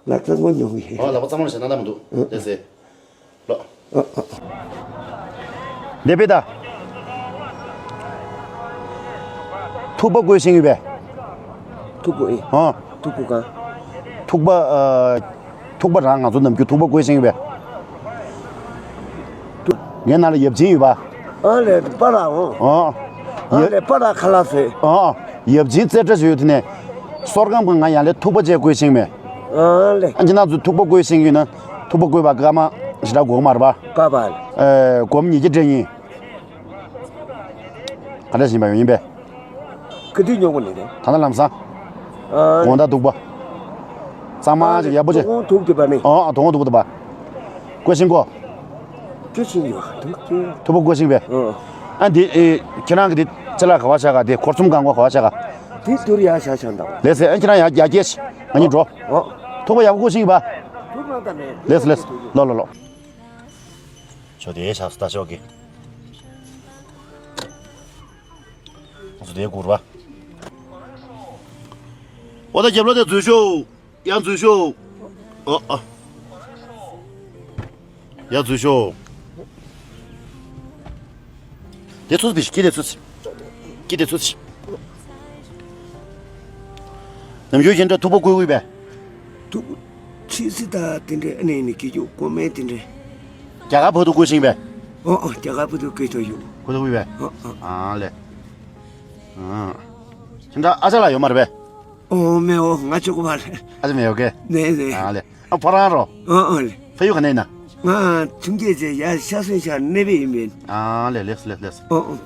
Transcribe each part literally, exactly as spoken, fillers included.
ལག་རྩལ་ངོ་མྱོང་གི། ཨོ་ལག་པ་གཙང་མ་ལ་བྱས་ན་ན་མི་འདུག་ལགས་སེ། ལོ། འདས་པའི་ད། ཐུག་པ་བརྐོས་ཤིང་ཡོད་པས། ཐུག་པ་ཨེ། ཨོ། ཐུག་པ་གང་། ཐུག་པ་ཨ། ཐུག་པ་རང་ང་ཚོ་ནམ་རྒྱུན་ཐུག་པ་བརྐོས་ཤིང་ཡོད་པས། ངའི་ནང་ལ་ཡབ་ཆེན་ཡོད་པ། ཨ་ལས་པ་ར་འོང་། ཨོ། ཨ་ལས་པ་ར་ཁ་ལག་ཟེར། ཨོ། ཡབ་ཆེན་རྩེ་གྲ་ཞུ་ཡོད་དེ་ནས། སོར་ཁང་པ་ང་ཡང་ལས་ཐུག་པ་བཅས་བརྐོས་ཤིང་མེད། ཨ་ལས། ཨ་ཁྱེད་རང་ཚོ་ཐུག་པ་བརྐོས་ཤིང་ཡོད་ན། ཐུག་པ་བརྐོས་པ་སྐར་མ་ཞེ་དྲག་འགོར་གི་མ་རེད་པ། པ་པ་ལ། ཨེ། སྒོར་མོ་ཉིས་བརྒྱ་སྤྲད་ཡིན། ག་འདྲ་ཞིག་ཡིན་པ་ཡོད་ཡིན་པས། ག་དུས་ཉོ་གི་ནི་རེད། ད་ལྟ་ལམ་སང་། ཨ། དགོང་དག་སྡུག་པ། གཙང་མ་ཅིག་ཡག་པོ་ཅིག་དོ་དགོང་ཐུག་དུས་པ་ནི། ཨོ་ཨོ། དོ་དགོང་སྡུག་པ་དུ་པ། བརྐོས་ཤིང་བརྐོ། བརྐོས་ཤིང་ཡོད་ཐུག་ཅེ། ཐུག་པ་བརྐོས་ཤིང་བས། ཨོ། ཨ་འདི་ཨེ། ཁྱེད་རང་གི་འདི་ཅ་ལག་ག་བ་བཞག་ག་འདི་གོར་ཚུམ་གང་གོ་ག་བ་བཞག་ག་འདི་དུར་ཡ་བཞག་བཞག་འདུག་ལགས་སེ། ཨ་ཁྱེད་རང་ཡ་ཡ་སྐྱེས། ང་གཉིས་འགྲོ། ཨོ། ཐུག་པ་ཡག་པོ་བརྐོས་ཤིང་ཡིན་པ། ཐུག་མ་ད་མེད། ལགས་སེ་ལགས་སེ། ལོ་ལོ་ལོ། ཆོ་དེ་ཤག་སུ་ད་ཤོག་གི། ང་ཚོ་དེ་སྒུར་བ། ཨོ་ད་རྒྱབ་ལོགས་དེ་འཛུལ་ཤོག་ཡར་འཛུལ་ཤོག་ཨ་ཨ། ཡར་འཛུལ་ཤོག་དེ་ཚུར་བིས་ཀྱི་དེ་ཚུར། ཀྱི་དེ་ཚུར། ནམ་རྒྱུན་ཁྱེད་འདྲ་ཐུག་པ་བརྐོས་བརྐོས་པས། ཐུག་ཁྲིད་སི་ད་དེ་འདྲས་ཨ་ནི་ནི་ཀྱི་ཡོད་གོ་མེད་དེ་འདྲས། རྒྱ་གར་བར་དུ་བརྐོས་ཤིང་པས། ཨོ་ཨོ། རྒྱ་གར་བར་དུ་བརྐོས་ཐོག་ཡོད། བརྐོས་ཐོག་ཡོད་པས། ཨོ་ཨོ། ཨ་ལས། ཨ། ཁྱེད་འདྲ་ཨ་ཅག་ལགས་ཡོད་མ་རེད་པས། ཨོ་མེད་ཨོ། ང་ཆོག་གི་མ་རེད། ཨ་ཅག་མེད་ཡོད་གས། ནས་ནས། ཨ་ལས། ཨ་ཕ་རང་རོ། ཨོ་ཨོ་ལས། ཕ་ཡུལ་ག་ནས་ཡིན་ན། ང་ཐུང་སྐྱེས་ཅེ་ཡ་ཤ་སོན་ཤ་གནས་པའི་ཡིན་མིན། ཨ་ལས་ལས་ལས་ལས། ཨོ་ཨོ།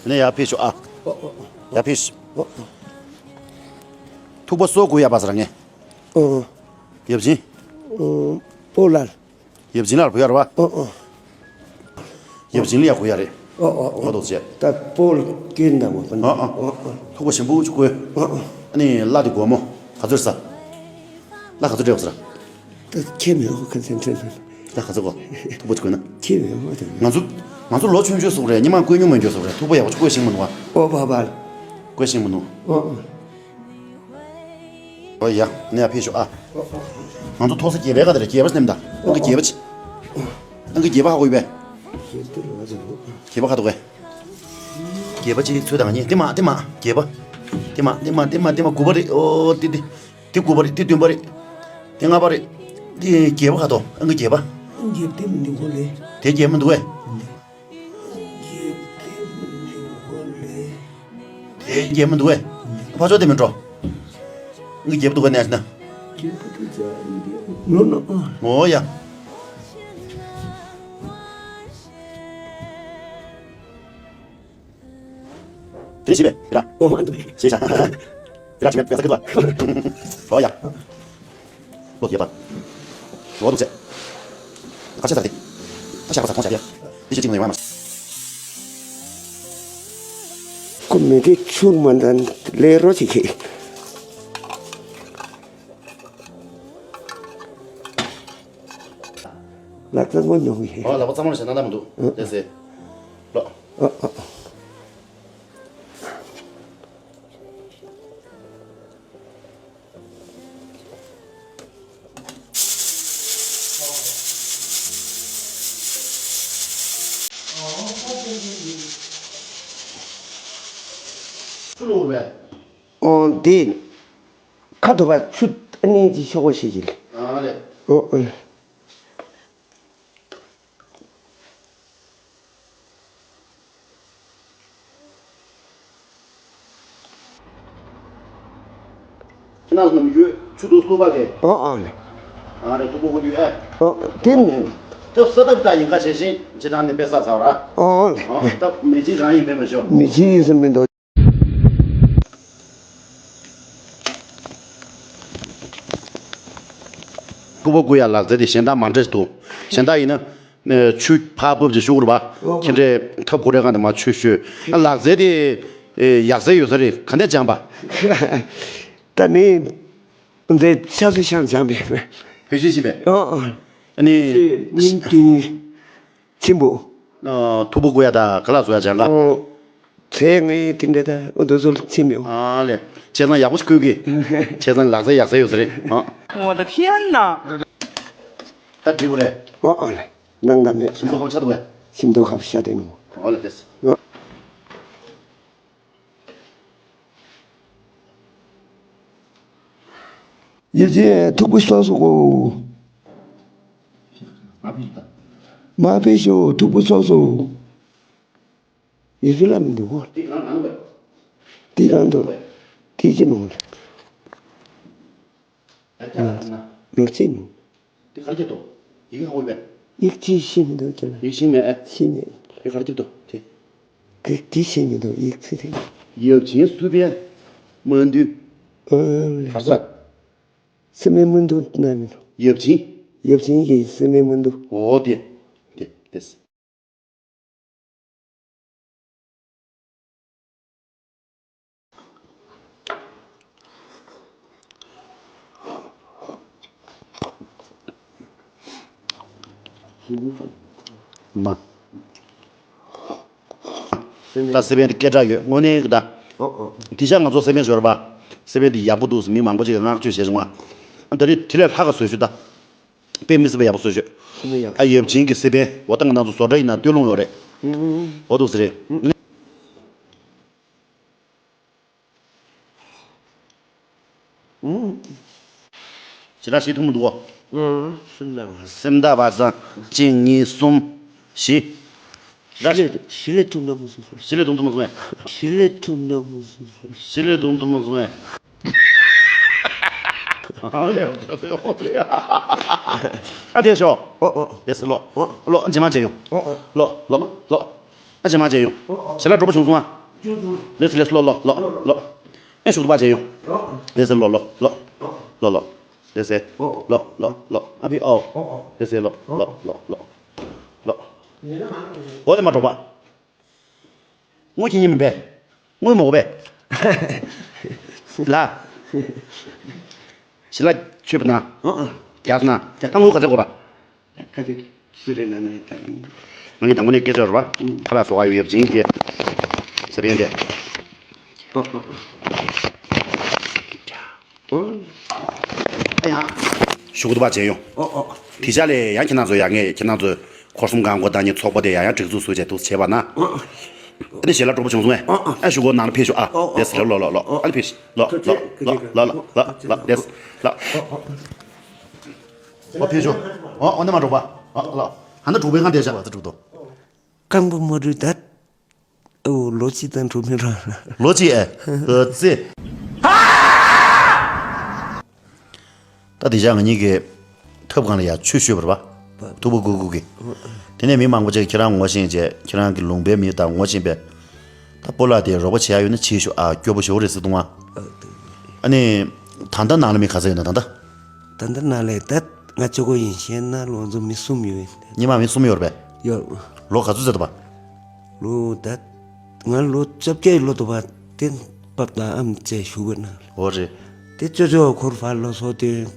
ནས་ཡར་ཕེབས་ཤོག་ཨ། ཨོ་ཨོ་ཨོ། ཡར་ཕེབས་ཤོག་ཨོ་ཨོ། ཐུག་པ་སོ་དགོས་ཡ་པ་ཟེར་ངས། ཨོ་ཨོ། ཡབ་ཆེན། ཨོ། སྤོ་ལགས། ཡབ་ཆེན་ལགས་ལ་བུ་ཡ་རེད་པ། ཨོ་ཨོ། ཡབ་ཆེན་ལ་ཡ་བུ་ཡ་རེད། ཨོ་ཨོ་ཨོ། ཁོ་ཐོག་བྱས། ད་སྤོ་ལགས་སྐྱེས་འདྲ་བོ་ཨོ་ཨོ། ཨོ་ཨོ། ཐུག་པ་ཞིམ་པོ་ཅིག་བརྐོས། ཨོ་ཨོ། ཨ་ནི་བླ་དེ་སྒོར་མོ་ག་ཚོད་ཟ། བླ་ག་ཚོད་སྤྲད་པ་ཟེར། ད་ཁྱེད་མེད་ཨོ་ག་ཚོད་སྤྲད་ན། བླ་ག་ཚོད་གོ། ཐུག་པ་ཅིག་བརྐོས་ན། ཁྱེད་མེད་ཨོ་ད། ང་ཚོ་ང་ཚོ་ལོ་ཆུང་ཆུང་སོང་རེད། སྔོན་མ་བརྐོས་མྱོང་མེད་མཁན་སོང་རེད། ཐུག་པ་ཡག་པོ་ཅིག་བརྐོས་ཤེས་མི་འདུག་ཨ། ཨོ་བ་བ། བརྐོས་ཤེས་མི་འདུག་ཨོ་ཨོ། ཨོ་ཡ། ནས་ཡར་ཕེབས་ཤོག་ཨ། ང་ཚོ་ཐོག་ས་བརྒྱད་པའི་ཁ་དེ་རེད། བརྒྱད་པ་ནས་ད། ཨང་ཀི་བརྒྱད་པ་ཅིག་ཨང་ཀི་བརྒྱད་པ་ཧ་གོ་ཡོད་པས། བརྒྱད་པ་ཁ་ཐོག་གས། བརྒྱད་པ་ཅིག་ཚོད་དང་གཉིས། དེ་མ་དེ་མ་བརྒྱད་པ། དེ་མ་དེ་མ་དེ་མ་དེ་མ་དགུ་པ་རེད། ཨོ་དེ་དེ། དེ་དགུ་པ་རེད། དེ་བདུན་པ་རེད། དེ་ལྔ་པ་རེད། དེ་བརྒྱད་པ་ཁ་ཐོག་ཨང་ཀི་བརྒྱད་པ། བརྒྱད་པ་དེ་མི་འདུག་གོ་ལེ། དེ་བརྒྱད་མི་འདུག་གས། དེ་རྒྱལ་མི་འདུག་གས། ཕ་ཕྱོགས་དེ་མི་འགྲོ། ངའི་རྒྱལ་པོ་འདུག་གས་ནས་ན། ནོ་ནོ། ཨོ་ཡ། དེ་ཞིག་པས་ར། ཨོ་མ་འདུག་ཞེས་བྱ། ར་ཞིག་པས་ས་ཀི་ཏུ། ཨོ་ཡ། ལོ་རྒྱས་པ། ལོ་འདུག་ཚེ། ཁ་ཆེ་ས་རེད། ཁ་ཆེ་ས་ཁོང་ཆ་རེད། འདི་ཞིག་ཅིག་ནས་ཡོང་བ་མ། ཁོ་མི་དེ་ཆུང་མ་འདྲ་ལས་རོ་ཞིག་གིས། ལག་རྩལ་མོ་ཉོ་གི་ཡིན། ཨོ་ལག་པ་གཙང་མ་བྱས་ན་ན་མི་འདུག་ལགས་སེ། ལོ། ཨ་ཨ་ཨ། ཆུ་བླུགས་པས། ཨོ་འདི། ཁ་དོག་པ་ཆུ་ཨ་ནི་ཅི་ཤོག་གོ་ཞིག་ཅིག་ཨ་ལེ། ཨོ་ཨོ། ཁྱེད་རང་ཚོ་ནམ་རྒྱུན་ཆུ་ཐུག་བླུགས་པ་གས། ཨོ་ཨོ་ལེ། ཨ་རེ་ཐུག་པོ་ཧུ་དུས་ཨེ། ཨོ་དེ་ནི། ད་ས་ཐབ་ད་ཡིན་ཁ་ཤས་ཤིང་ཇི་ལྟར་ནི་དཔེ་ས་ཚར་ར། ཨོ་ཨོ་ལེ། ཨོ་ད་མི་གཅིག་རང་ཡིན་པས་མི་ཤོག་མི་གཅིག་ཡིན་ས་མི་འདུག་ཐུག་པོ་བརྐོ་ཡ་ལག་རྩལ་དེ་གཞན་དག་མ་འདྲ་ཞིག་འདུག་གཞན་དག་ཡིན་ན། ཆུ་ཕར་ཕབ་ཅིག་ཤུགས་རུ་བ། ཨོ། ཁྱེད་འདྲའི་ཐབ་ཁོ་རའི་སྒང་དེ་མ་ཆུ་ཤོད། ཨ་ལག་རྩལ་དེ། ཨེ་ཡག་ས་ཡོད་ས་རེད། ག་འདྲ་སྦྱངས་པ། ད་ནི། འདི་ཆབ་སྲིད་ཤང་སྦྱངས་པས། བོད་ཆས་ཤིག་པས། ཨོ་ཨོ། ཨ་ནི། སྙིང་དུ། ཆེན་པོ། ཨ་ཐུག་པོ་བརྐོ་ཡ་ད་ག་ལ་བཟོ་ཡ་སྦྱངས་ག་ཨོ། ཚེ་ངས་དེ་འདྲ་ད་འུ་དུ་ཚོ་ལ་ཚེ་མེད། ཨ་ལེ། བྱས་ཙང་ཡག་པོ་ཞིག་བསྐུལ་གི། བྱས་ཙང་ལག་རྩལ་ཡག་རྩལ་ཡོད་ས་རེད། ཨ། 我的天哪！ ད་འགྲིག་པ་རེད། ཨོ་ཨོ་ལེ། ནང་ད་མེད། ཤིན་ཏུ་ཁ་ཤ་འདུག་གས། ཤིན་ཏུ་ཁ་ཤ་དེ་ནོ། ཨོ་ལེ་ཏེས། ཨོ། ཡེ་ཅེ་ཐུག་པོ་སོ་སོ་གོ། མ་ཕེ་ཤོ་ཐུག་པོ་སོ་སོ། ཡེ་ཤུ་ལ་མི་འདུག་གོ། ཏི་གང་འདུག། ཏི་གང་འདུག། ཏི་ཅི་ནོ། ལོར་ཅི་ནོ། དེ་ག་རེ་བྱེད་དོ། ཡི་གེ་ཧ་གོ་ཡོད་པས། ཡིག་ཅི་ཤེས་མི་འདུག་ཅི་ལ། ཡིག་ཤེས་མེད་ཨེ། ཤེས་མེད། དེ་ག་རེ་བྱེད་དོ་དེ། དེ་དེ་ཤེས་མི་འདུག་ཡིག་ཚིག་དེ། ཡབ་ཆེན་སུ་པའི་མ་འདུས། ཨ་ལེ། ག་ས། སེ་མེ་མ་འདུས་ན་མི་འདུག། ཡབ་ཆེན། ཡབ་ཆེན་གྱི་སེ་མེ་མ་འདུས། འོ་དེ། དེ་དེ། མ། ད་སེ་བན་དེ་སྐད་གྲགས་ཡོད་དངོས་གནས་ཀྱི་ད། ཨོ་ཨོ། དེ་ཤ་ང་ཚོ་སེ་བན་ཞོར་པ། སེ་བན་དེ་ཡག་པོ་འདུག་མི་མང་པོ་ཅིག་གིས་བསྔགས་བརྗོད་བྱས་བྱུང་བ། ད་རེས་དེ་ལས་ལྷག་ག་བཟོས་ཤོག་ད། དཔེ་མི་སྲིད་པ་ཡག་པོ་བཟོས་ཤོག། ཨ་ཡབ་ཆེན་གྱི་སེ་བན་འོ་ད་ང་རང་ཚོ་བཟོ་གྲྭ་ཡིན་ན་སྟོད་ལུང་ཡོད་རེད། ཨོ་འདུག་ཟེར་རེད། ཞེ་དྲག་ཞིག་ཐུབ་མི་འདུག་གོ། སེམས་དག་པ་སེམས་དག་པ་ཙང་གཅིག་གཉིས་གསུམ་བཞི། ཞི་ལས་ཞི་ལས་ཐུབ་འདུག་མི་སོང་སོང་། ཞི་ལས་ཐུབ་འདུག་མི་སོང་ངས། ཞི་ལས་ཐུབ་འདུག་མི་སོང་སོང་། ཞི་ལས་ཐུབ་འདུག་མི་སོང་ངས། ཨ་དེ་ཤོག། ཨོ་ཨོ། དེ་སི་ལོ། ཨོ། ལོ་རྗེས་མ་མཇལ་ཡོང་། ཨོ་ཨོ། ལོ་ལོ་ལོ། ཨ་ཅེ་མ་ཅེ་ཡོང་། ཞལ་ལག་སྤྲོ་པོ་བྱུང་སོང་ཨ། ལེས་ལེས་ལོ་ལོ་ལོ་ལོ། ཨེ་ཞུགས་པ་ཅེ་ཡོང་། ལེས་ལོ་ལོ་ལོ། ལོ་ལོ། ལེས་ལོ་ལོ་ལོ། ཨ་ཕི་ཨོ། ལེས་ལོ་ལོ་ལོ་ལོ། ལོ། འོ་དེ་མ་གྲོགས་པ། དངུལ་ཁྱེར་ཉན་མིན་པས། དངུལ་མོ་གོ་པས། ལ། ཞི་ལ་ཆོས་པ་ན། ཨ་ཨ། རྒྱག་ན། ད་དངུལ་ག་ཚད་གོ་པ། ཁ་ཅིག་སུ་རེད་ན་ནི་ད། ང་གི་དང་པོ་ནས་སྐད་ཆ་རེད་པ། ཁ་ལག་བཟོ་ག་ཡོད་ཡབ་ཆེན་གྱི། ས་པན་དེ། ཨོ། ཨ་ཡ། ཞུ་གུ་དུ་པ་བྱས་ཡོང་། ཨོ་ཨོ། དེ་ཆ་ལས་ཡང་ཁྱེད་རང་ཚོ་ཡ་ངས་ཁྱེད་རང་ཚོ་འཁོར་གསུམ་གང་གོ་བདག་ཉིད་ཚོགས་པ་དེ་ཡང་ཡང་སྒྲིག་འཛུགས་བཟོས་བྱས་འདུག་བྱས་པ་ན། ཨོ་ཨོ། ཨ་ནི་ཞལ་ལག་སྤྲོ་པོ་བྱུང་སོང་ངས། ཨོ་ཨོ། ཨ་ཞུ་གུ་ནང་ལ་ཕེབས་ཤོག་ཨ། ཨོ་ཨོ། དེ་ཟེར་ལོ་ལོ་ལོ། ཨ་ནི་ཕེབས་ཤོག་ལོ་ལོ་ལོ་ལོ་ལོ་ལོ། དེ་ཟེར་ལོ། ཨོ་ཕེབས་ཤོག་ཨོ་ཨོ་ནི་མ་འགྲོ་པ། ཨོ་ལོ། ཧ་ན་དྲུག་པའི་ཁང་དེ་བཞག་པ་ཚོ་དྲུག་ཏོ། རྐང་པ་མ་རུལ་ད། ཨོ་ལོ་གཅིག་དང་འགྲོ་མི་རང་། ལོ་གཅིག་ཨེ། ཨོ་ཙི། ད་དེ་བཞག་ང་གཉིས་ཀྱི་ཐབ་སྒང་ལ་ཡ་ཆུ་བཤོས་པར་བ། ཐུག་པ་གུ་གུ་གི། དེ་ནས་མི་མང་པོ་ཅིག་ཁྱེད་རང་ངོ་ཤེས་བྱས་ཁྱེད་རང་གི་ལུང་པའི་མི་དང་ངོ་ཤེས་པས། ད་སྤོ་ལགས་དེ་རོགས་པ་བྱེད་ཡ་ཡོད་ན་བྱེད་ཤོག་ཨ་སྐྱོ་པོ་ཞོག་རེད་ཟེར་འདུག་ཨ། ཨ་ནི། ད་ལྟ་ནང་ལ་མི་ག་ཚོད་ཡོད་ན་ད་ལྟ། ད་ལྟ་ནང་ལ་ད་ང་གཅིག་པོ་ཡིན་ཤེས་ན་ལོ་ཚོད་མི་གསུམ་ཡོད། སྔོན་མ་མི་གསུམ་ཡོད་རེད་པས། ཡོད། ལོ་ག་ཚོད་ཟེར་ད་པ། ལོ་ད། ང་ལོ་བཅོ་བརྒྱད་ལོ་དུ་བ་དེ་པབ་དང་ཨམ་བཅས་བཞུགས་པ་ན། འོ་རེད། དེ་ཅོ་ཅོ་འཁོར་ཕར་ལོ་སོ་དེ།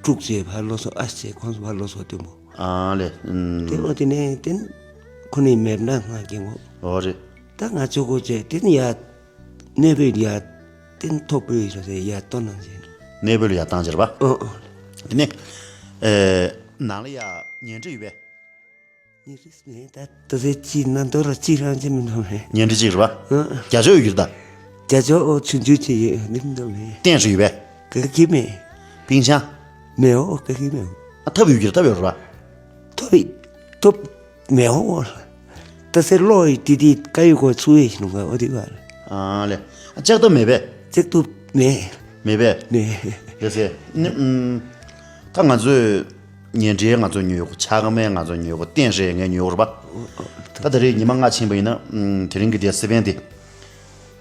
དཀྲུག་བྱས་ཕར་ལོ་སོ་ཨ་བྱས་ཁོང་ཚོ་ཕར་ལོ་སོ་དེ་མོ། ཨ་ལེ། ཨུམ། དེ་ལོ་དེ་ནས་དེ་ཁོ་ནས་མེད་ན་ང་སྐྱེ་ངོ་། འོ་རེད། ད་ང་ཅོ་གོ་བྱས་དེ་ནི་ཡ། གནས་པའི་ཡ། དེ་ཐོབ་པའི་ཡ་ལྟོ་ནང་བྱས། གནས་པའི་ཡ་བཏང་བྱས་རེད་པ། ཨོ་ཨོ། དེ་ནས། ཨེ། ནང་ལ་ཡ་ཉལ་ཁྲི་ཡོད་པས། ཉལ་ཁྲི་མེད་ད་ད་ཟེར་ཅི་ན་འདོར་ཅི་རང་ཅི་མི་འདུག་མེད། ཉལ་ཁྲི་གཅིག་རེད་པ། ཨ། རྒྱ་ཤོག་ཡོད་ཀྱི་རེད་ད། རྒྱ་ཤོག་ཨོ་ཆུང་ཆུང་ཅིག་ཡོད་མི་འདུག་མེད། སྟེང་ཧྲི་ཡོད་པས། ག་གི་མེད། པིང་ཆང་། མེད་ཨོ་ག་གི་མེད། ཨ་ཐབ་ཡོད་ཀྱི་རེད་ཐབ་ཡོད་རེད་པ། ཐོབ་ཡི་ཐོབ་མེད་ཨོ། ད་ཟེར་ལོ་ཡི་དི་དི་ཀ་ཡོད་གོ་ཚུ་ཡི་ནུ་ག་ཨོ་དི་ག་ཨ་ལེ། ཨ་ལྕགས་ཐབ་མེད་པས། ལྕགས་ཐབ་མེད། མེད་པས། མེད། ལགས་སེ། ནི་ཨུམ། ད་ང་ཚོས་ཉེ་འབྲེལ་ང་ཚོ་ཉོས་གོ་ཆ་ག་མེད་ང་ཚོ་ཉོས་གོ་བསྟན་རེད་ངས་ཉོས་གོ་རེད་པ། ད་ད་རེས་ཉི་མ་ལྔ་ཕྱིན་པ་ཡིན་ན་ཨུམ་དེ་རིང་གི་དེ་སི་པན་དེ་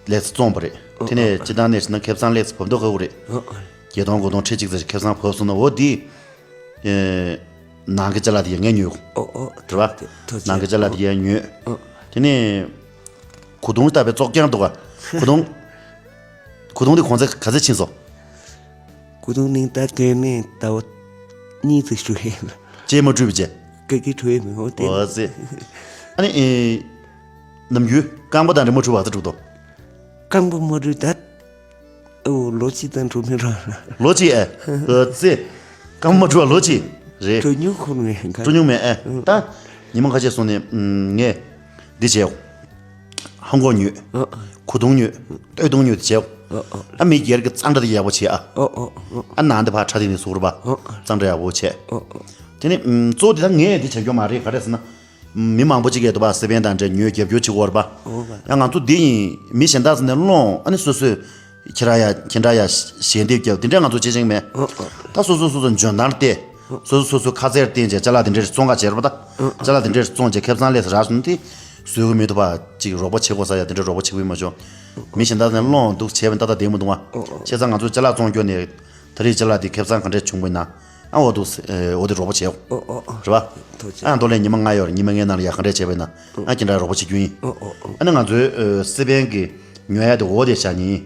ལེགས་བཙོང་པ་རེད། དེ་ནས་སྤྱི་བཏང་ནས་བྱས་ན་ཁེ་བཟང་ལེགས་བབ་མདོག་ཁ་པོ་རེད། བརྒྱད་སྟོང་དགུ་སྟོང་ཁྲི་གཅིག་ཙམ་ཁེ་བཟང་བབས་སོང་ན་འོ་དེ། ནང་གི་ཅ་ལག་དེ་ཡང་ངས་ཉོས། ཨོ་ཨོ། རེད་པ། ཐུགས་རྗེ་ཆེ། ནང་གི་ཅ་ལག་དེ་ཡང་ཉོས། ཨོ། དེ་ནས། གོས་ཐུང་ལྟ་བུའི་བཙོག་རྐྱང་འདུག་ག་གོས་ཐུང་། གོས་ཐུང་དེ་གོང་ཚད་ག་ཚད་ཕྱིན་སོང་། གོས་ཐུང་ནི་ད་གོན་ནས་ཟླ་བ་གཉིས་ཙམ་ཞུ་ཡས་ལ། ལྕེ་མ་བཀྲུས་པ་བྱས། ཀ་ཀི་བཀྲུས་མི་འོ་དེ། འོ་ཙི། ཨ་ནི། ནམ་རྒྱུན་རྐང་པ་དང་རི་མོ་འཁྲུ་བ་ཚོ་འཁྲུ་དོ། རྐང་པ་མ་འཁྲུ་ད། ཨོ་ལོ་གཅིག་དང་འཁྲུ་མི་རོགས། ལོ་གཅིག་ཨེ། ཨོ་ཙི། རྐང་པ་མ་འཁྲུ་བ་ལོ་གཅིག་རེད། འཁྲུ་མྱོང་ཁུར་མེད་ཁ། འཁྲུ་མྱོང་མེད་ཨེ། ད། ཉི་མ་ཁ་ཤས་སོང་ནས་ངས། འདི་བྱས། ཧང་གོ་ཉོས། ཨོ། གོས་ཐུང་ཉོས། སྟོད་ཐུང་ཉོས་དེ་བྱས། ཨོ་ཨོ། ཨ་མི་སྒེར་གྱི་གཙང་སྦྲ་དེ་ཡག་པོ་བྱས་ཨ། ཨོ་ཨོ་ཨོ། ཨ་ནང་དེ་ཕར་ཁྲ་དེ་ནས་སུར་བ། ཨོ་ཨོ། གཙང་སྦྲ་ཡག་པོ་བྱས། ཨོ་ཨོ། དེ་ནས་གཙོ་བོ་དེ་ད་ངས་འདི་བྱ་རྒྱུ་མ་རེད། ག་རེ་ཟེར་ན། མི་མང་པོ་ཅིག་གིས་འདུག་པ་སེ་པན་དང་འདྲ་ཉོས་རྒྱབ་སྐྱོར་བྱེད་དགོས་རེད་པ། ཨོ་བ། ཡང་ང་ཚོ་འདི་ཡིན་མི་གཞན་དག་ཚོ་ནས་སློང་ཨ་ནི་སོ་སོས་ཁྱེད་རང་ཡ་ཁྱེད་འདྲ་ཡ་ཞལ་འདེབས་རྒྱབ་དེ་འདྲ་ང་ཚོ་བྱེད་ཅིང་མེད། ཨོ་ཨོ། ད་སོ་སོ་སོ་སོ་འཇོན་ཐང་བལྟས། སོ་སོ་སོ་སོ་ཁ་ཚེར་བསྟན་བྱས་ཅ་ལག་དེ་འདྲས་བཙོང་ག་བྱེད་རེད་པ་ད། ཨོ་ཨོ། ཅ་ལག་དེ་འདྲས་བཙོང་བྱས་ཁེ་བཟང་ལས་སུ་རག་སོང་དེ་བཟོས་གི་མི་འདུག་པ་ཅིག་རོགས་པ་བྱེད་དགོས་ས་ཡ་དེ་འདྲས་རོགས་པ་བྱེད་དགོས་མ་བྱུང་། མི་གཞན་དག་ཚོ་ནས་སློང་འདུག་བྱས་པ་ད་ད་བསྡད་མི་འདུག་ཨ། ཨོ་ཨོ། བྱས་ཙང་ང་ཚོ་ཅ་ལག་བཙོང་རྒྱུ་ནས། ད་རེས་ཅ་ལག་དེ་ཁེ་བཟང་ག་འདྲས་བྱུང་བ་ཡིན་ན། ཨ་འོ་འདུག་ཨོ་དེ་རོགས་པ་བྱེད། ཨོ་ཨོ་ཨོ། རེད་པ། ཐུགས་རྗེ་ཆེ། ཨ་མདོ་ལས་ཉི་མ་ལྔ་ཡོད་རེད། ཉི་མ་ལྔའི་ནང་ལ་ཡ་ག་འདྲས་བྱས་པ་ཡིན་ན། ཨོ་ཨོ། ཨ་ཁྱེད་འདྲ་རོགས་པ་བྱེད་རྒྱུ་ཡིན། ཨོ་ཨོ་ཨོ། ཨ་ནི་ང་ཚོའི་ཨ་སེ་པན་གྱི་ཉོ་ཡ་དེ་འོ་དེ་བཞག་ཉིན།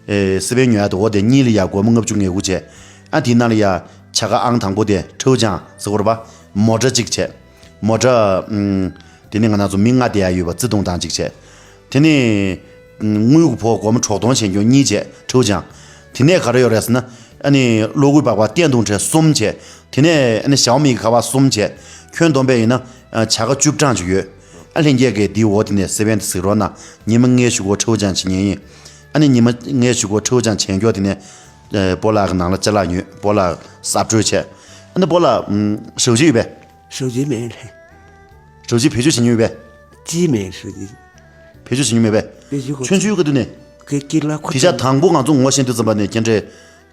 ཨེ་སེ་པན་ཉོ་ཡ་དེ་འོ་དེ་གཉིས་ལ་ཡ་སྒོར་མོ་ལྔ་བཅུ་ང་དགུ་བྱས། ཨ་དེའི་ནང་ལ་ཡ་བྱ་དགའ་ཨང་དང་པོ་དེ་ཁྲའུ་ཅང་ཟེར་གོ་རེད་པ། མོ་ཊ་གཅིག་བྱས། མོ་ཊ། ཨུམ། དེ་ནི་ང་རང་ཚོ་མི་ལྔ་བསྡད་ཡ་ཡོད་པ་བརྩི་མཐོང་དང་གཅིག་བྱས། དེ་ནི། དངུལ་གྱི་ཕོགས་སྒོར་མོ་དྲུག་སྟོང་བྱེད་མཁན་གཉིས་བྱས་ཁྲའུ་ཅང་། དེ་ནས་ག་རེ་ཡོད་རེད་ཟེར་ན། ཨ་ནི་གློག་སྒུལ་སྦག་སྦག་བརྟན་གདུང་ཁྲལ་གསུམ་བྱས། དེ་ནས་ཨ་ནི་ཞའོ་མི་གི་ཁ་པར་གསུམ་བྱས། ཁྱོན་བསྡོམས་པས་ཡིན་ན་བྱ་དགའ་བཅུ་གྲངས་ཅིག་ཡོད། ཨ་ལྷན་རྒྱས་ཀྱིས་འདིའི་འོག་དེ་ནས་སེ་པན་དེ་གཟིགས་རོགས་གནང་། ཉི་མ་ལྔའི་གཞུག་གུ་ཁྲའུ་ཅང་བྱེད་མཁན་ཡིན། ཨ་ནི་ཉི་མ་ལྔའི་གཞུག་གུ་ཁྲའུ་ཅང་བྱེད་མཁན་དེ་ནས། སྤོ་ལགས་ཀྱི་ནང་ལ་ཅ་ལག་ཉོས། སྤོ་ལགས་གསར་སྤྲོད་བྱས། ཨ་ནི་སྤོ་ལགས། ཨུམ། ཞབས་ཕྱི་ཡོད་པས། ཞབས་ཕྱི་མེད་ལེ། ཞབས་ཕྱི་བེད་སྤྱོད་བྱེད་མྱོང་ཡོད་པས། ཅི་མེད་ཞུ་གི། བེད་སྤྱོད་བྱེད་མྱོང་མེད་པས། བེད་སྤྱོད་གོ་ཆུང་ཆུང་གི་དུས་ནས། གི་ཀི་ལ་ཁོ་དེ་ཆ་དང་པོ་ང་ཚོ་ངོ་ཤེས་དུས་ཙམ་པ་ནས་ཁྱེད་འདྲའི་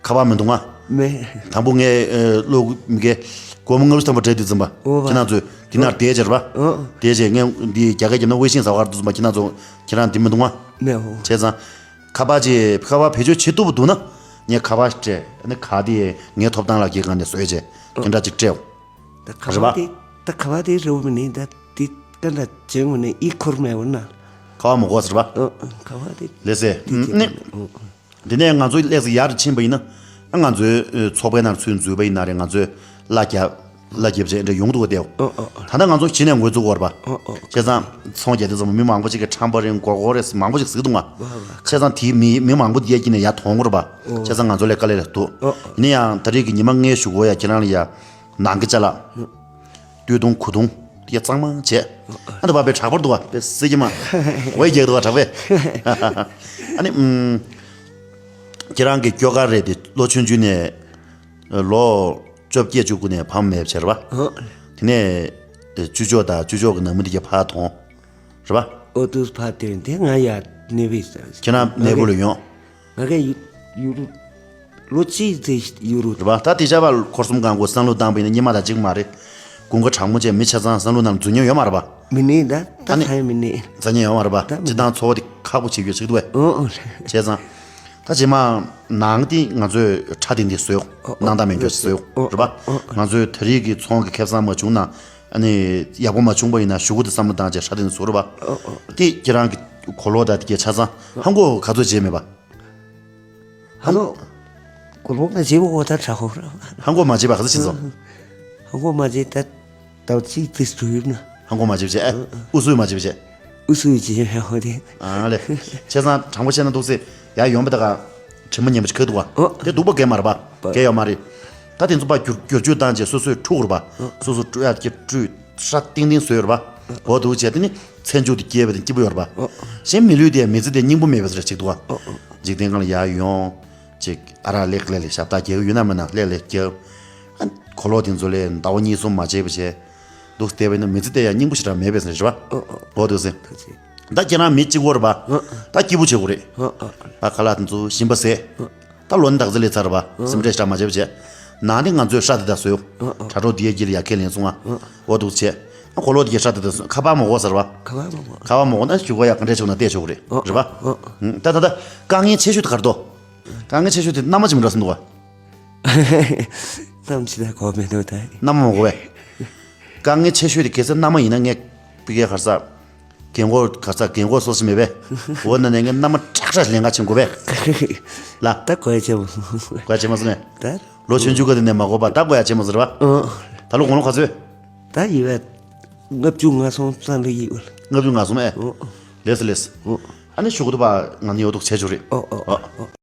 ཁ་པར་མི་འདུག་ང་། མེད། དང་པོ་ངས་ཨ་གློག་མི་གེ་སྒོར་མོ་ལྔ་བཅུ་ཐམ་པ་སྤྲད་དུས་ཙམ་པ། ཨོ་བ། ཁྱེད་རང་ཚོས་དེ་ནར་བསྡད་བྱས་རེད་པ། ཨོ། བསྡད་བྱས་ངས་འདི་རྒྱ་སྐད་རྒྱབ་ན་ཝེ་ཤིང་ཟ་བར་དུས་ཙམ་པ་ཁྱེད་རང་ཚོ་ཁྱེད་རང་འདི་མི་འདུག་ང་། མེད་ཨོ། བྱས་ཙང་། ཁ་པར་ཅིག་ཁ་པར་བེད་སྤྱོད་བྱེད་ཐུབ་པ་འདུག་ན། ངས་ཁ་པར་སྤྲད་ཨ་ནི་ག་དེ་ངའི་ཐོབ་ཐང་ལ་སྐྱེལ་གང་ནས་བཟོས་བྱས་ཁྱེད་འདྲ་ཅིག་སྤྲད། ད་ཁ་པར་དེ་ད་ཁ་པར་དེ་རེད་མི་ནི་ད་དེ་ད་ད་བྱེད་ངོ་ནས་ཨི་འཁོར་མེད་བ་ན། ཁ་པར་མ་དགོས་ཟེར་བ། ཨ་ཨ་ཁ་པར་དེ་ལེ་སེ། དེ་ནི། དེ་ནས་ང་ཚོ་ལེགས་སེ་ཡར་ཕྱིན་པ་ཡིན་ན། ང་ཚོའི་ཚོགས་པའི་ནང་ཚུར་འཛུལ་བ་ཡིན་ན་རེད། ང་ཚོའི་གླ་རྒྱབ་གླ་རྒྱབ་བྱས་འདྲ་ཡོང་འདུག་བ་དེ། ཨ་ཨ་ད་ལྟ་ང་ཚོ་གཞི་ནས་འགོ་བཙུགས་དགོས་རེད་པ། ཨ་ཨ་བྱས་ཙང་ཚོང་རྒྱག་དུས་ཙམ་མི་མང་པོ་ཅིག་གིས་ཁྲམ་པ་རེད་མགོ་སྐོར་རེད་མང་པོ་ཅིག་ཟེར་གི་འདུག་ང་། བྱས་ཙང་དེའི་མི་མི་མང་པོ་དེ་གྱིས་ནས་ཡར་མཐོང་གི་རེད་པ། བྱས་ཙང་ང་ཚོ་ལ་དཀའ་ལས་རེད་འདུག་ཨ་ཨ་ཡིན་ན་ཡང་ད་རེས་ཀྱི་ཉི་མ་ལྔའི་གཞུག་གུ་ཡ་ཁྱེད་རང་ལ་ཡ། ནང་གི་ཅ་ལག་སྟོད་ཐུང་གོས་ཐུང་དེ་གཙང་མ་བྱས། ཨ་ད་བབ་པའི་དྲག་པར་འདུག་བ་དཔེ་སྲིད་ཀྱི་མ། འོ་ཡ་རྒྱག་འདུག་བ་དྲག་པས། ཨ་ནི། ཨུམ། ཁྱེད་རང་གི་སྐྱོ་གར་རེད་དེ་ལོ་ཆུང་ཆུང་ནས། ལོ་བཅོ་བརྒྱད་བཅུ་དགུ་ནས་ཕ་མ་མེད་པ་བྱས་རེད་པ། ཨོ། དེ་ནས། བཅུ་ཅོག་དང་བཅུ་ཅོག་གི་ནང་མི་དེ་གྱ་ཕར་ཐོང་། རེད་པ། ཨོ་དུས་ཕར་དེ་དེ་ང་ཡ་གནས་པའི་ས། ཁྱེད་རང་གནས་སྤོ་ལ་ཡོང་། ང་ག་ཡུ་ཡུ་རུ། ལོ་གཅིག་དེ་ཡུ་རུ། རེད་པ། ད་དེ་ཆ་བ་འཁོར་གསུམ་གང་དགོས་བསམ་བློ་བཏང་པ་ཡིན་ན་སྙེ་མ་དང་གཅིག་མ་རེད། དགུན་ཁ་གྲང་མོ་བྱས་མི་ཆ་ཚང་བསམ་བློ་ནང་འཛུལ་མྱོང་ཡོད་མ་རེད་པ། མི་ནི་ད་ད་ཨ་ནི། ཚ་ཡ་མི་ནི། འཛུལ་མྱོང་ཡོད་མ་རེད་པ། ད་མི་སྤྱི་བཏང་འཚོ་བ་དེ་ཁག་པོ་བྱེད་རྒྱུ་ཞིག་འདུག་བས། ཨོ་ཨོ། བྱས་ཙང་། ད་རྗེས་མ། ནང་དེ་ང་ཚོས་ཁྲ་དེ་འདི་བཟོས། ཨོ་ཨོ། ནང་དང་མེད་རྒྱུ་བཟོས། ཨོ་རེད་པ། ཨོ་ཨོ། ང་ཚོས་ད་རེས་ཀྱི་ཚོང་གི་ཁེ་བཟང་མ་བྱུང་ན། ཨ་ནི། ཡག་པོ་མ་བྱུང་པ་ཡིན་ན་གཞུག་གུ་དེ་བསམ་བློ་བཏང་བྱས་ཁྲ་དེ་འདི་བཟོ་རེད་པ། ཨོ་ཨོ། དེ་ཁྱེད་རང་གི་གོ་ལོག་དང་དེ་གའི་ཆ་ཚང་ཧང་གོ་ག་ཚོད་བྱས་མེད་པ། ཧ་ལོ། གོ་ལོག་ན་བྱེད་པ་འོ་ད་དྲག་ཧོ་ར། ཧང་གོ་མ་བྱེད་པ་ག་ཚོད་བྱེད་སོང་། ཧང་གོ་མ་བྱེད་ད། ཟླ་བ་གཅིག་ཙམ་དུས་ཡོད་ན། ཧང་གོ་མ་བྱེད་བྱེད་ཨ། ཨུ་ཚུགས་མ་བྱེད་བྱེད། ཨུ་ཚུགས་བྱེད་ཧ་ཧོ་དེ། ཨ་ལེ། བྱས་ཙང་དྲང་པོ་བཤད་ན་འདུག་སེ། ཡ་ཡོང་པ་ད་ག་དྲི་མ་ཉན་པ་ཅིག་ག་འདུག་བ། ཨོ། དེ་སྡུག་པ་གས་མ་རེད་པ། གས་ཡོད་མ་རེད། ད་དེ་ཚོ་པ་བསྒྱུར་བསྒྱུར་བཅོས་བཏང་བྱས་སོ་སོས་འཁྲུ་དགོས་རེད་པ། སོ་སོ་འཁྲུ་ཡ་དེ་འཁྲུ། སྲ་ཏིང་ཏིང་བཟོས་ཡོད་རེད་པ། འོ་འདུག་བྱས་དེ་ནི་ཚེ་མཇུག་དེ་སྐྱེས་པ་དེ་སྐྱིད་པོ་ཡོད་རེད་པ། གཞན་མི་ལུས་དེ་མི་ཚེ་དེ་སྙིང་པོ་མེད་པ་ཟེར་ཅིག་འདུག་བ། འཇིག་རྟེན་སྒང་ལ་ཡར་ཡོང་། ཅིག་ཨ་རག་ལེགས་ལེགས་ལས་ཞབས་ཏག་རྒྱག་གི་ཡོད་ན་མིན་ན་ལེགས་ལེགས་རྒྱག་ཨ། གོ་ལོག་དེ་ཚོ་ལས་ཟླ་བ་གཉིས་གསུམ་མ་བྱས་པ་བྱས། འདུག་བལྟས་པ་ཡིན་ན་མི་ཚེ་དེ་ཡང་སྙིང་པོ་ཞེ་དྲག་མེད་པས་ཟེར་རེད་པ། ཨོ་ཨོ། འོ་འདུག་ཟེར། ད་ཁྱེད་རང་མི་གཅིག་པོ་རེད་པ། ཨོ། ད་སྐྱིད་པོ་བྱེད་དགོས་རེད། ཨོ་ཨོ། ཨ་ཁ་ལག་དེ་ཚོ་ཞིམ་པ་ཟས། ད་ལོ་ནི་དག་ཚེ་ལས་ཚར་རེད་པ། སེམས་ཁྲལ་ཞེ་དྲག་མ་བྱས་པ་བྱས། ནང་དེ་ང་ཚོས་ཧྲ་དེ་དག་བཟོས། ཨོ་ཨོ། དྲ་གྲོགས་དེའི་རྒྱུད་ལ་ཡ་ཁས་ལེན་སོང་ང་། ཨོ་འདུག་བྱས། ཨ་གོ་ལོག་དེ་གས་ཧྲ་དེ་དག་བཟོས་ཁ་པར་མ་དགོས་ཟེར་བ། ཁ་པར་མ་དགོས། ཁ་པར་མ་དགོས་ན་གཞུག་གུ་ཡ་ག་འདྲས་བྱུང་ན་བལྟས་ཆོག་གི་རེད། ཨོ་རེད་པ། ཨོ་ཨོ། ད་ད་ད་དཀའ་ངལ་ཆེ་ཤོས་དེ་ག་རེ་འདུག་དཀའ་ངལ་ཆེ་ཤོས་དེ་མནའ་མ་ཅིག་མི་འགྲོ་སེམས་འདུག་བ། གནམ་ཕྱི་ལ་གོ་མེད་འདུག་ད། མནའ་མ་མ་དགོས་པས། དཀའ་ངལ་ཆེ་ཤོས་དེ་གལ་སྲིད་མནའ་མ་ཡིན་ན་ངས་པི་ཀའི་གར་ས། རྒན་གོག་གར་ས་རྒན་གོག་སོགས་ཤིག་མེད་པས། འོ་ན་ནས་ངས་མནའ་མ་ཁྲག་ཁྲག་ལེན་ག་ཕྱིན་དགོས་པས། ལ། ད་གོ་ཡ་ཆེ་མོ། གོ་ཡ་ཆེ་མ་སོང་ངས། ད། ལོ་ཆུང་ཆུང་ག་དེ་ནས་མ་གོ་པ་ད་གོ་ཡ་ཆེ་མོ་ཟེར་བ། ཨོ། ད་ལོ་དགུང་ལོ་ག་ཚོད། ད་ཡི་བས། ལྔ་བཅུ་ང་གསུམ་ཙམ་ལ་ཡི་བ། ལྔ་བཅུ་ང་གསུམ་ཨེ། ཨོ། ལེས་ལེས། ཨོ། ཨ་ནི་ཞུ་གི་འདུག་པ། ང་ནི་ཡོད་འདུག་བྱས་ཆོག་རེད། ཨོ་ཨོ་ཨོ།